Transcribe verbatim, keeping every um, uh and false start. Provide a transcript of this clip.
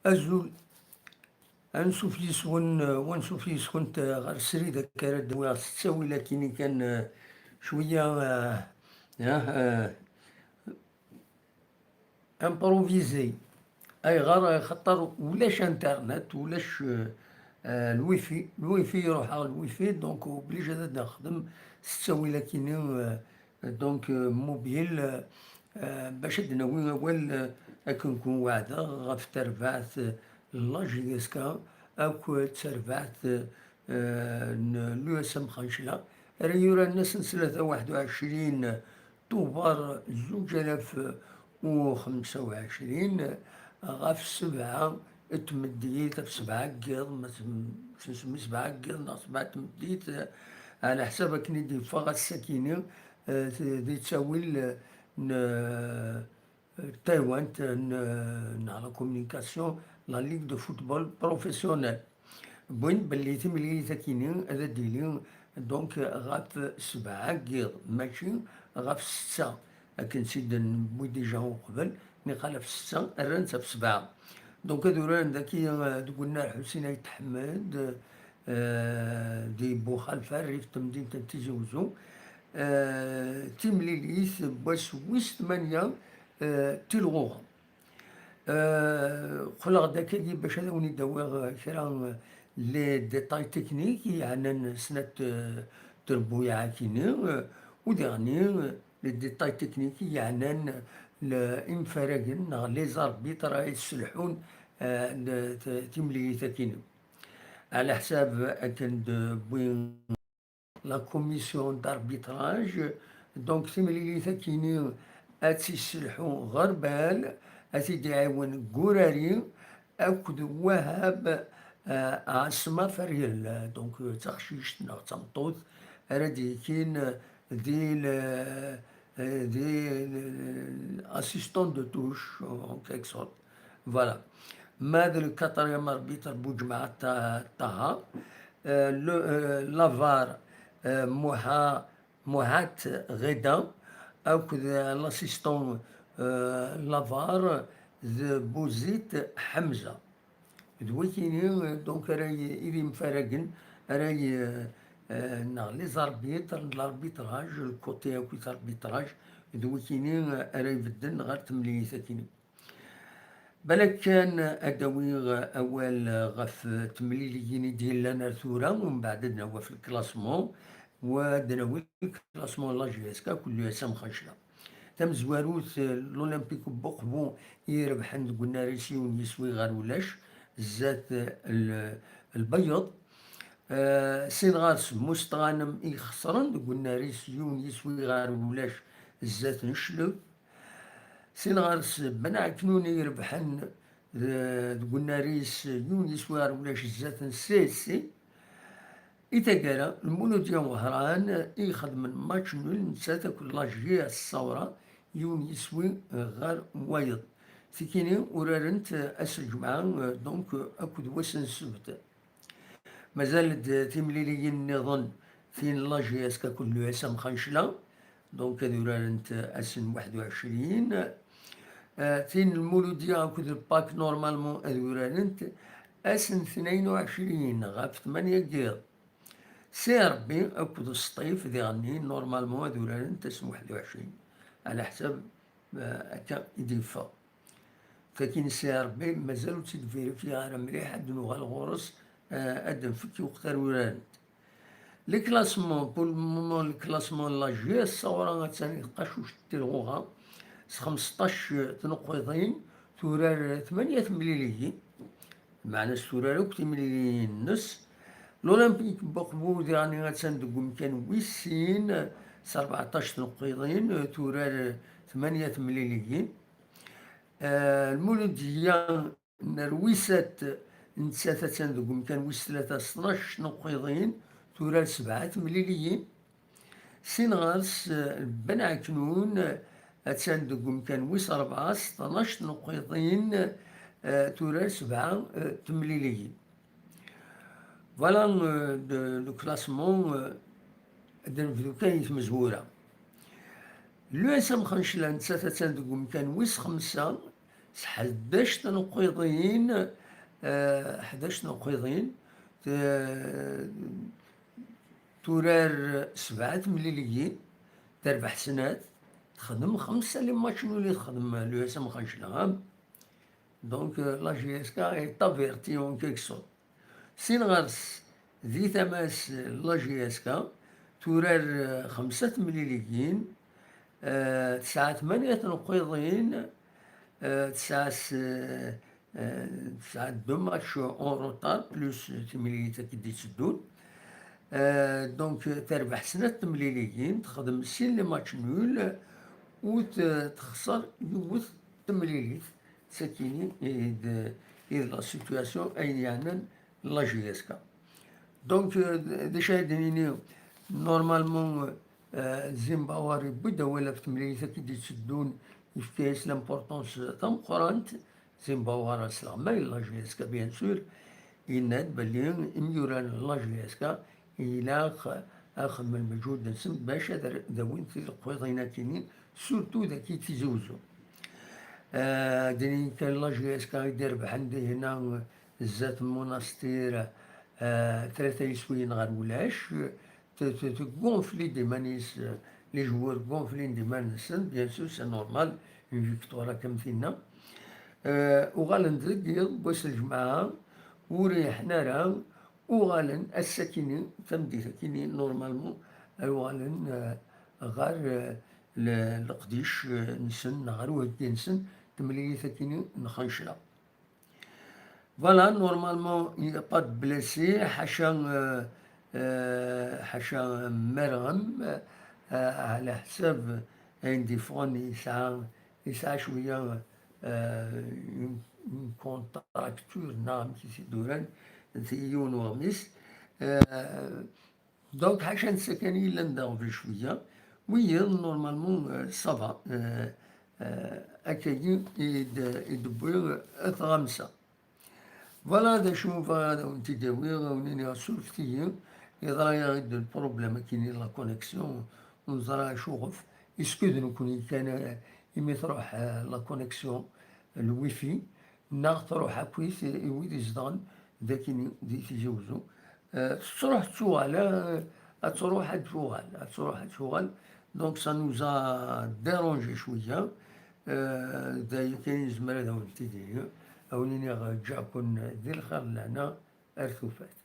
Azul. Ansuf yis-wen, eh, wansuf yis-kent, eh, ɣer srid akka ara d-awiɣ s ttawil akkin kan, eh, cwiya, eh, eh, eh, improvisé. Ayɣer? Eh, xaṭer ulac internet, ulac, eh, eh, lwifi. Lwifi iruḥ-aɣ lwifi, donc obligé ad nexdem s ttawil akkin, eh, donc, euh, mobile, euh, bac ad d-nawi awal, euh, akken kun weɛdeɣ ɣef terbaɛt, euh, n la J S K akked terbaɛt, euh, n l'U S M Xancla, ara yuran ass n ttlata waḥed u ɛecrin Tubeṛ zuǧ alaf u xemsa u ɛecrin, ɣef sebɛa n tmeddit, ɣef sebɛa n yiḍ, ma s-, s-, sebɛa n yiḍ neɣ sebɛa n tmeddit, ɛla ḥsab akken i d-yeffeɣ ass-akini, eh, di ttawil, eh, n, eh, Taywant, eh, n, neɣ la communication, la Ligue de football professionnel. Wwin belli timlilit-akini ad d-tili, donc, ɣef sebɛa n yiḍ, mačči ɣef setta, akken tt-id-newwi déjà uqbel, niqal ɣef setta, rran-tt ɣef sebɛa. Donc, ad uraren daki, eh, deg unnar Ḥusin Ayt Ḥmed, eh, di Buxalfa, rrif n temdint n Tizi Uzzu, eh, timlilit n wass wis tmanya, eh, tilɣuɣa. Euh, qqleɣ-d akkagi bac ad awen-id-awiɣ, euh, kra, euh, les détails techniques yeɛnan snat, euh, trebbuyaɛ-akini, euh, u diɣni, euh, les détails techniques yeɛnan le-, imfaragen neɣ les arbitres ay yesselḥun, euh, le-, t-, timlilit-akini. Ɛla ḥsab akken d-wwin la commission d'arbitrage, donc timlilit-akini ad tt-yesselḥu Ɣerbal, ad t-id-iɛiwen Gurari akked Wahab, euh, Ɛasma Feryel, donc, euh, d taqcict neɣ d tameṭṭut ara d-yekin di le-, euh, di le-, assistant de touche, en quelque sorte. Voilà. Ma d le quatrième arbitre Buǧemɛa Ta-, Taha, euh, le, euh, la var, euh, Muha-, Muhat Ɣida, akked, euh, l'assistant, euh, la var d Buzit Ḥemza. D wikini, euh, donc, ara y-, i d imfaragen, ara y-, euh, euh, neɣ les arbitres de l'arbitrage, le côté akkit arbitrage, d wikini, euh, ara ibedden ɣer temlilit-akini. Balak kan ad d-awiɣ awal ɣef temliliyin i d-yellan ar tura, umbeɛd ad nawi ɣef le classement, u ad nawi le classement n la J S K akked l'U S M Xancla. Tamezwarut, l'Olympique n Buqbu i irebḥen deg unnar-is yiwen yiswi ɣer ulac, zdat l-, Lbeyyeḍ. Eh, sin ɣer-s Musteɣanem i ixesren deg unnar-is yiwen yiswi ɣer ulac, zdat n Ccleb. Sin ɣer-s Ben Ɛeknun i irebḥen de-, deg unnar-is yiwen yiswi ɣer ulac zdat n C S C. I taggara, Lmuludya n Wehran i ixedmen match nul nettat akked la J S Ṣawra yiwen yiswi ɣer wayeḍ. Tikini urarent ass n lǧemɛa, donc, akked wass n ssebt. Mazal-d timliliyin nniḍen, tin n la J S K akked l'U S M Xancla, donc ad urarent ass n waḥed u ɛecrin. Eh, tin n Lmuludya akked le Pak, normalement, ad urarent ass n tnayen u ɛecrin ɣef tmanya n yiḍ. Si Ṛebbi akked Sṭif diɣenni, normalement, ad urarent ass n waḥed u ɛecrin, ɛla ḥsab, eh, akka i d-yeffeɣ. Takin si Ṛebbi mazal ur tt-id-vérifiɣ ara mliḥ, ad d-nuɣal ɣur-s, eh, ad d-nfek i weqt ara urarent. Le classement, pour le moment, le classement n la J S Ṣawra attan i tqacuct tilɣuɣa s xmesṭac tneqqiḍin, turar tmanya temliliyin, meɛna s turar akk timliliyin-nnes. L'Olympique n Buqbu diɣenni attan deg umkan wis sin s rbeɛṭac tneqqiḍin, turar tmanya temliliyin. Eh, Lmuludya n Rwisat, nettat attan deg umkan wis tlata s tnac tneqqiḍin, turar sebɛa temliliyin. Sin ɣer-s, eh, Ben Ɛeknun, attan deg umkan wis rebɛa s tnac tneqqiḍin, eh, turar sebɛa, eh, temliliyin. Voilà, euh, de, le classement, euh, ad nebdu kan i tmezwura. L'U S M Xancla nettat attan deg umkan wis xemsa s ḥdac tneqqiḍin, eh, ḥdac tneqqiḍin, te-, turar sebɛa temliliyin, terbeḥ snat, texdem xemsa les matchs nuls i texdem l'U S M Xancla. Donc, euh, la J S K est avertie en quelque sorte. Sin ɣer-s, di tama-s, la J S K turar, eh, xemsa temliliyin, eh, tesɛa tmanya tneqqiḍin, eh, tesɛa s-, eh, eh, tesɛa deux matchs en retard, plus timlilit akka i d-itteddun. Eh, donc, terbeḥ snat temliliyin, texdem sin les matchs nuls, u t-, texṣer yiwet temlilit. Sakini i d, i d la situation ayen yeɛnan la J S K. Donc, euh, d, d acu ara d-nini, normalement, euh, Zimbawar yewwi-d awal ɣef temlilit akka i d-itteddun, yefka-yas l'importance tameqqrant. Zimbawar s leɣmay n la J S K, bien sûr, yenna-d belli imyurar n la J S K ilaq ad xedmen lmeǧhud-nsen bac ad r-, d-awin tileqqiḍin-akini, surtout dagi Tizi Uzzu. Eh, d-nini kan la J S K i d-irebḥen dihna zdat Monastir, eh, tlata yiswiyen ɣer ulac, t-, t-, tgonfli-d iman-is, eh, les joueurs gonflin-d iman-nsen, bien sûr, c'est normal, une victoire akka am tinna. Eh, uɣalen-d deg yiḍ n wass n ljemɛa, ur riḥen ara, uɣalen ass-akini, tameddit-akini, normalement, ad uɣalen, eh, ɣer, eh, le-, leqdic, eh, nsen, neɣ ɣer uheggi-nsen, temlilit-akini n Xancla. Voilà, normalement, il n'y a pas de blessés, ḥaca, eh, eh, ḥaca Merɣem, eh, ɛla ḥsab ayen d-yeffɣen yesɛa, yesɛa cwiya, eh, une, une contracture, neɣ amek i t-id-uran, yiwen uɣmis. Eh, donc, ḥaca netta kan i yellan d aɣbel cwiya. Wiyiḍ, normalement, eh, ça va. Eh, eh, akkagi i d-, i d-wwi, eh, tɣamsa. Voilà d acu bɣiɣ ad awen-t-id-awiɣ, ad awen-iniɣ surfet-iyi, yeḍra-yaɣ-d lproblème akini la connexion, ur neẓra acuɣef, est-ce que d nekkni kan, eh, imi truḥ, eh, la connexion, le wifi, neɣ truḥ akkit i wid izedɣen dakini di Tizi Uzzu. Eh, tettruḥ tettuɣal, eh, ad truḥ ad tuɣal, ad truḥ ad tuɣal. Donc ça nous a dérangé cwiya. Eh, d aya kan i nezmer ad awen-t-id-iniɣ. Ad awen-iniɣ ǧǧiɣ-ken di lxir n lehna ar tufat.